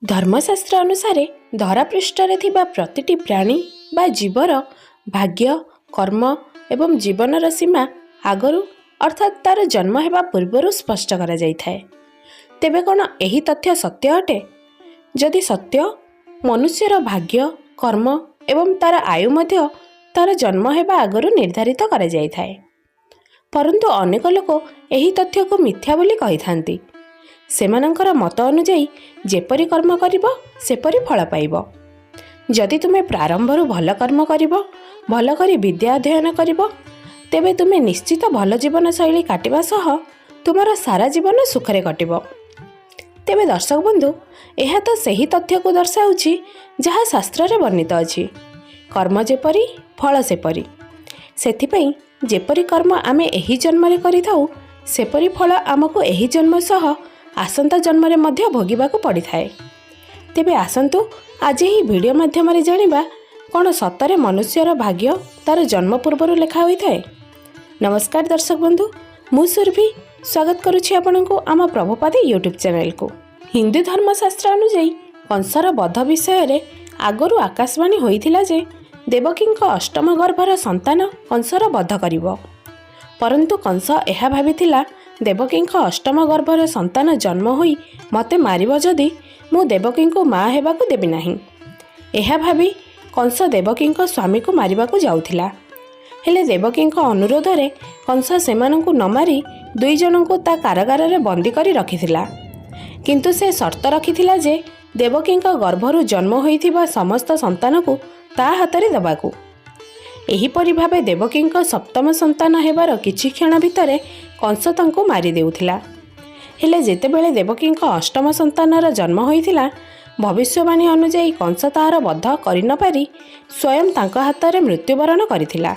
ଧର୍ମଶାସ୍ତ୍ର ଅନୁସାରେ ଧରାପୃଷ୍ଠରେ ଥିବା ପ୍ରତିଟି ପ୍ରାଣୀ ବା ଜୀବର ଭାଗ୍ୟ, କର୍ମ ଏବଂ ଜୀବନର ସୀମା ଆଗରୁ, ଅର୍ଥାତ୍ ତାର ଜନ୍ମ ହେବା ପୂର୍ବରୁ ସ୍ପଷ୍ଟ କରାଯାଇଥାଏ। ତେବେ କ'ଣ ଏହି ତଥ୍ୟ ସତ୍ୟ ଅଟେ? ଯଦି ସତ୍ୟ, ମନୁଷ୍ୟର ଭାଗ୍ୟ, କର୍ମ ଏବଂ ତାର ଆୟୁ ମଧ୍ୟ ତାର ଜନ୍ମ ହେବା ଆଗରୁ ନିର୍ଦ୍ଧାରିତ କରାଯାଇଥାଏ। ପରନ୍ତୁ ଅନେକ ଲୋକ ଏହି ତଥ୍ୟକୁ ମିଥ୍ୟା ବୋଲି କହିଥାନ୍ତି। ସେମାନଙ୍କର ମତ ଅନୁଯାୟୀ, ଯେପରି କର୍ମ କରିବ ସେପରି ଫଳ ପାଇବ। ଯଦି ତୁମେ ପ୍ରାରମ୍ଭରୁ ଭଲ କର୍ମ କରିବ, ଭଲ କରି ବିଦ୍ୟା ଅଧ୍ୟୟନ କରିବ, ତେବେ ତୁମେ ନିଶ୍ଚିତ ଭଲ ଜୀବନଶୈଳୀ କାଟିବା ସହ ତୁମର ସାରା ଜୀବନ ସୁଖରେ କଟିବ। ତେବେ ଦର୍ଶକ ବନ୍ଧୁ, ଏହା ତ ସେହି ତଥ୍ୟକୁ ଦର୍ଶାଉଛି ଯାହା ଶାସ୍ତ୍ରରେ ବର୍ଣ୍ଣିତ ଅଛି। କର୍ମ ଯେପରି, ଫଳ ସେପରି। ସେଥିପାଇଁ ଯେପରି କର୍ମ ଆମେ ଏହି ଜନ୍ମରେ କରିଥାଉ, ସେପରି ଫଳ ଆମକୁ ଏହି ଜନ୍ମ ସହ ଆସନ୍ତା ଜନ୍ମରେ ମଧ୍ୟ ଭୋଗିବାକୁ ପଡ଼ିଥାଏ। ତେବେ ଆସନ୍ତୁ, ଆଜି ଏହି ଭିଡ଼ିଓ ମାଧ୍ୟମରେ ଜାଣିବା, କ'ଣ ସତରେ ମନୁଷ୍ୟର ଭାଗ୍ୟ ତାର ଜନ୍ମ ପୂର୍ବରୁ ଲେଖା ହୋଇଥାଏ? ନମସ୍କାର ଦର୍ଶକ ବନ୍ଧୁ, ମୁଁ ସୁରଭି ସ୍ୱାଗତ କରୁଛି ଆପଣଙ୍କୁ ଆମ ପ୍ରଭୁପାଦେ ୟୁଟ୍ୟୁବ୍ ଚ୍ୟାନେଲକୁ। ହିନ୍ଦୁ ଧର୍ମଶାସ୍ତ୍ର ଅନୁଯାୟୀ କଂସର ବଧ ବିଷୟରେ ଆଗରୁ ଆକାଶବାଣୀ ହୋଇଥିଲା ଯେ ଦେବକୀଙ୍କ ଅଷ୍ଟମ ଗର୍ଭର ସନ୍ତାନ କଂସର ବଧ କରିବ। ପରନ୍ତୁ କଂସ ଏହା ଭାବିଥିଲା, ଦେବକୀଙ୍କ ଅଷ୍ଟମ ଗର୍ଭର ସନ୍ତାନ ଜନ୍ମ ହୋଇ ମୋତେ ମାରିବ ଯଦି, ମୁଁ ଦେବକୀଙ୍କୁ ମା ହେବାକୁ ଦେବି ନାହିଁ। ଏହା ଭାବି କଂସ ଦେବକୀଙ୍କ ସ୍ୱାମୀକୁ ମାରିବାକୁ ଯାଉଥିଲା। ହେଲେ ଦେବକୀଙ୍କ ଅନୁରୋଧରେ କଂସ ସେମାନଙ୍କୁ ନ ମାରି ଦୁଇ ଜଣଙ୍କୁ ତା କାରାଗାରରେ ବନ୍ଦୀ କରି ରଖିଥିଲା। କିନ୍ତୁ ସେ ସର୍ତ୍ତ ରଖିଥିଲା ଯେ ଦେବକୀଙ୍କ ଗର୍ଭରୁ ଜନ୍ମ ହୋଇଥିବା ସମସ୍ତ ସନ୍ତାନକୁ ତା ହାତରେ ଦେବାକୁ। ଏହିପରି ଭାବେ ଦେବକୀଙ୍କ ସପ୍ତମ ସନ୍ତାନ ହେବାର କିଛି କ୍ଷଣ ଭିତରେ କଂସ ତାଙ୍କୁ ମାରି ଦେଉଥିଲା। ହେଲେ ଯେତେବେଳେ ଦେବକୀଙ୍କ ଅଷ୍ଟମ ସନ୍ତାନର ଜନ୍ମ ହୋଇଥିଲା, ଭବିଷ୍ୟବାଣୀ ଅନୁଯାୟୀ କଂସ ତାହାର ବଧ କରିନପାରି ସ୍ୱୟଂ ତାଙ୍କ ହାତରେ ମୃତ୍ୟୁବରଣ କରିଥିଲା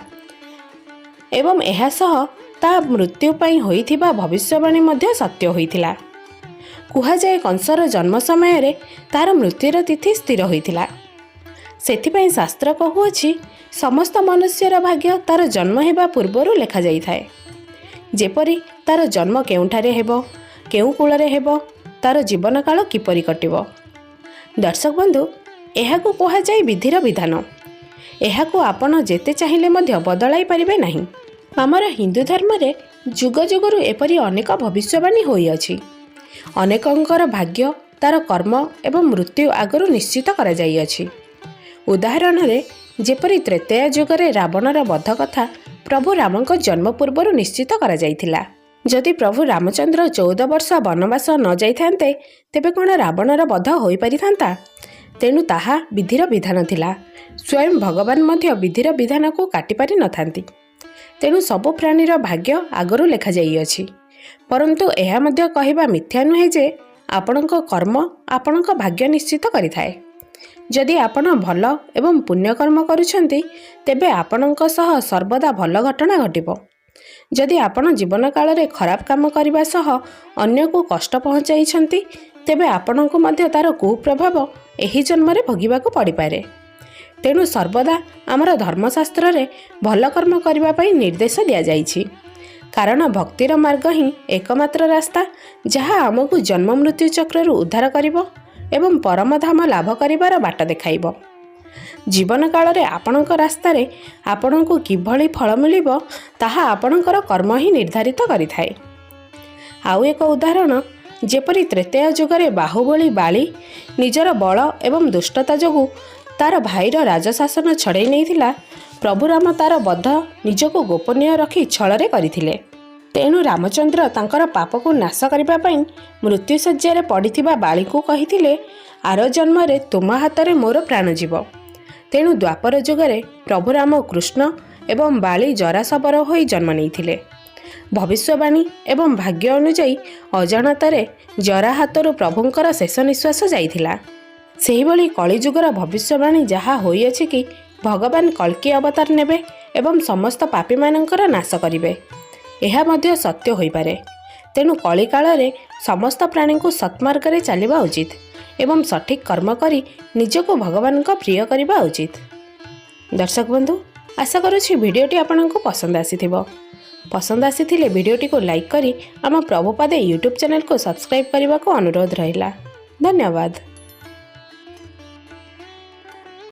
ଏବଂ ଏହା ସହ ତା ମୃତ୍ୟୁ ପାଇଁ ହୋଇଥିବା ଭବିଷ୍ୟବାଣୀ ମଧ୍ୟ ସତ୍ୟ ହୋଇଥିଲା। କୁହାଯାଏ, କଂସର ଜନ୍ମ ସମୟରେ ତାର ମୃତ୍ୟୁର ତିଥି ସ୍ଥିର ହୋଇଥିଲା। ସେଥିପାଇଁ ଶାସ୍ତ୍ର କହୁଅଛି, ସମସ୍ତ ମନୁଷ୍ୟର ଭାଗ୍ୟ ତାର ଜନ୍ମ ହେବା ପୂର୍ବରୁ ଲେଖାଯାଇଥାଏ। ଯେପରି ତାର ଜନ୍ମ କେଉଁଠାରେ ହେବ, କେଉଁ କୂଳରେ ହେବ, ତାର ଜୀବନକାଳ କିପରି କଟିବ। ଦର୍ଶକ ବନ୍ଧୁ, ଏହାକୁ କୁହାଯାଏ ବିଧିର ବିଧାନ। ଏହାକୁ ଆପଣ ଯେତେ ଚାହିଁଲେ ମଧ୍ୟ ବଦଳାଇ ପାରିବେ ନାହିଁ। ଆମର ହିନ୍ଦୁ ଧର୍ମରେ ଯୁଗ ଯୁଗରୁ ଏପରି ଅନେକ ଭବିଷ୍ୟବାଣୀ ହୋଇଅଛି। ଅନେକଙ୍କର ଭାଗ୍ୟ, ତାର କର୍ମ ଏବଂ ମୃତ୍ୟୁ ଆଗରୁ ନିଶ୍ଚିତ କରାଯାଇଅଛି। ଉଦାହରଣରେ ଯେପରି ତ୍ରେତୟା ଯୁଗରେ ରାବଣର ବଧ କଥା ପ୍ରଭୁ ରାମଙ୍କ ଜନ୍ମ ପୂର୍ବରୁ ନିଶ୍ଚିତ କରାଯାଇଥିଲା। ଯଦି ପ୍ରଭୁ ରାମଚନ୍ଦ୍ର 14 ବର୍ଷ ବନବାସ ନ ଯାଇଥାନ୍ତେ, ତେବେ କ'ଣ ରାବଣର ବଧ ହୋଇପାରିଥାନ୍ତା? ତେଣୁ ତାହା ବିଧିର ବିଧାନ ଥିଲା। ସ୍ୱୟଂ ଭଗବାନ ମଧ୍ୟ ବିଧିର ବିଧାନକୁ କାଟିପାରି ନଥାନ୍ତି। ତେଣୁ ସବୁ ପ୍ରାଣୀର ଭାଗ୍ୟ ଆଗରୁ ଲେଖାଯାଇଅଛି। ପରନ୍ତୁ ଏହା ମଧ୍ୟ କହିବା ମିଥ୍ୟା ନୁହେଁ ଯେ ଆପଣଙ୍କ କର୍ମ ଆପଣଙ୍କ ଭାଗ୍ୟ ନିଶ୍ଚିତ କରିଥାଏ। ଯଦି ଆପଣ ଭଲ ଏବଂ ପୁଣ୍ୟକର୍ମ କରୁଛନ୍ତି, ତେବେ ଆପଣଙ୍କ ସହ ସର୍ବଦା ଭଲ ଘଟଣା ଘଟିବ। ଯଦି ଆପଣ ଜୀବନ କାଳରେ ଖରାପ କାମ କରିବା ସହ ଅନ୍ୟକୁ କଷ୍ଟ ପହଞ୍ଚାଇଛନ୍ତି, ତେବେ ଆପଣଙ୍କୁ ମଧ୍ୟ ତା'ର କୁପ୍ରଭାବ ଏହି ଜନ୍ମରେ ଭୋଗିବାକୁ ପଡ଼ିପାରେ। ତେଣୁ ସର୍ବଦା ଆମର ଧର୍ମଶାସ୍ତ୍ରରେ ଭଲ କର୍ମ କରିବା ପାଇଁ ନିର୍ଦ୍ଦେଶ ଦିଆଯାଇଛି। କାରଣ ଭକ୍ତିର ମାର୍ଗ ହିଁ ଏକମାତ୍ର ରାସ୍ତା, ଯାହା ଆମକୁ ଜନ୍ମ ମୃତ୍ୟୁ ଚକ୍ରରୁ ଉଦ୍ଧାର କରିବ ଏବଂ ପରମଧାମ ଲାଭ କରିବାର ବାଟ ଦେଖାଇବ। ଜୀବନ କାଳରେ ଆପଣଙ୍କ ରାସ୍ତାରେ ଆପଣଙ୍କୁ କିଭଳି ଫଳ ମିଳିବ, ତାହା ଆପଣଙ୍କର କର୍ମ ହିଁ ନିର୍ଦ୍ଧାରିତ କରିଥାଏ। ଆଉ ଏକ ଉଦାହରଣ, ଯେପରି ତ୍ରେତୟା ଯୁଗରେ ବାହୁବଳୀ ବାଳି ନିଜର ବଳ ଏବଂ ଦୁଷ୍ଟତା ଯୋଗୁଁ ତାର ଭାଇର ରାଜଶାସନ ଛଡ଼େଇ ନେଇଥିଲା, ପ୍ରଭୁ ରାମ ତାର ବଧ ନିଜକୁ ଗୋପନୀୟ ରଖି ଛଳରେ କରିଥିଲେ। ତେଣୁ ରାମଚନ୍ଦ୍ର ତାଙ୍କର ପାପକୁ ନାଶ କରିବା ପାଇଁ ମୃତ୍ୟୁଶଯ୍ୟାରେ ପଡ଼ିଥିବା ବାଳିକୁ କହିଥିଲେ, "ଆର ଜନ୍ମରେ ତୁମ ହାତରେ ମୋର ପ୍ରାଣ ଯିବ।" ତେଣୁ ଦ୍ୱାପର ଯୁଗରେ ପ୍ରଭୁ ରାମ କୃଷ୍ଣ ଏବଂ ବାଳି ଜରାଶବର ହୋଇ ଜନ୍ମ ନେଇଥିଲେ। ଭବିଷ୍ୟବାଣୀ ଏବଂ ଭାଗ୍ୟ ଅନୁଯାୟୀ ଅଜାଣତରେ ଜରା ହାତରୁ ପ୍ରଭୁଙ୍କର ଶେଷ ନିଶ୍ୱାସ ଯାଇଥିଲା। ସେହିଭଳି କଳିଯୁଗର ଭବିଷ୍ୟବାଣୀ ଯାହା ହୋଇଅଛି କି ଭଗବାନ କଳ୍କି ଅବତାର ନେବେ ଏବଂ ସମସ୍ତ ପାପୀମାନଙ୍କର ନାଶ କରିବେ, ଏହା ମଧ୍ୟ ସତ୍ୟ ହୋଇପାରେ। ତେଣୁ କଳିକାଳରେ ସମସ୍ତ ପ୍ରାଣୀଙ୍କୁ ସତ୍ମାର୍ଗରେ ଚାଲିବା ଉଚିତ ଏବଂ ସଠିକ୍ କର୍ମ କରି ନିଜକୁ ଭଗବାନଙ୍କ ପ୍ରିୟ କରିବା ଉଚିତ। ଦର୍ଶକ ବନ୍ଧୁ, ଆଶା କରୁଛି ଭିଡ଼ିଓଟି ଆପଣଙ୍କୁ ପସନ୍ଦ ଆସିଥିବ। ପସନ୍ଦ ଆସିଥିଲେ ଭିଡ଼ିଓଟିକୁ ଲାଇକ୍ କରି ଆମ ପ୍ରଭୁପାଦେ ୟୁଟ୍ୟୁବ୍ ଚ୍ୟାନେଲକୁ ସବସ୍କ୍ରାଇବ୍ କରିବାକୁ ଅନୁରୋଧ ରହିଲା। ଧନ୍ୟବାଦ।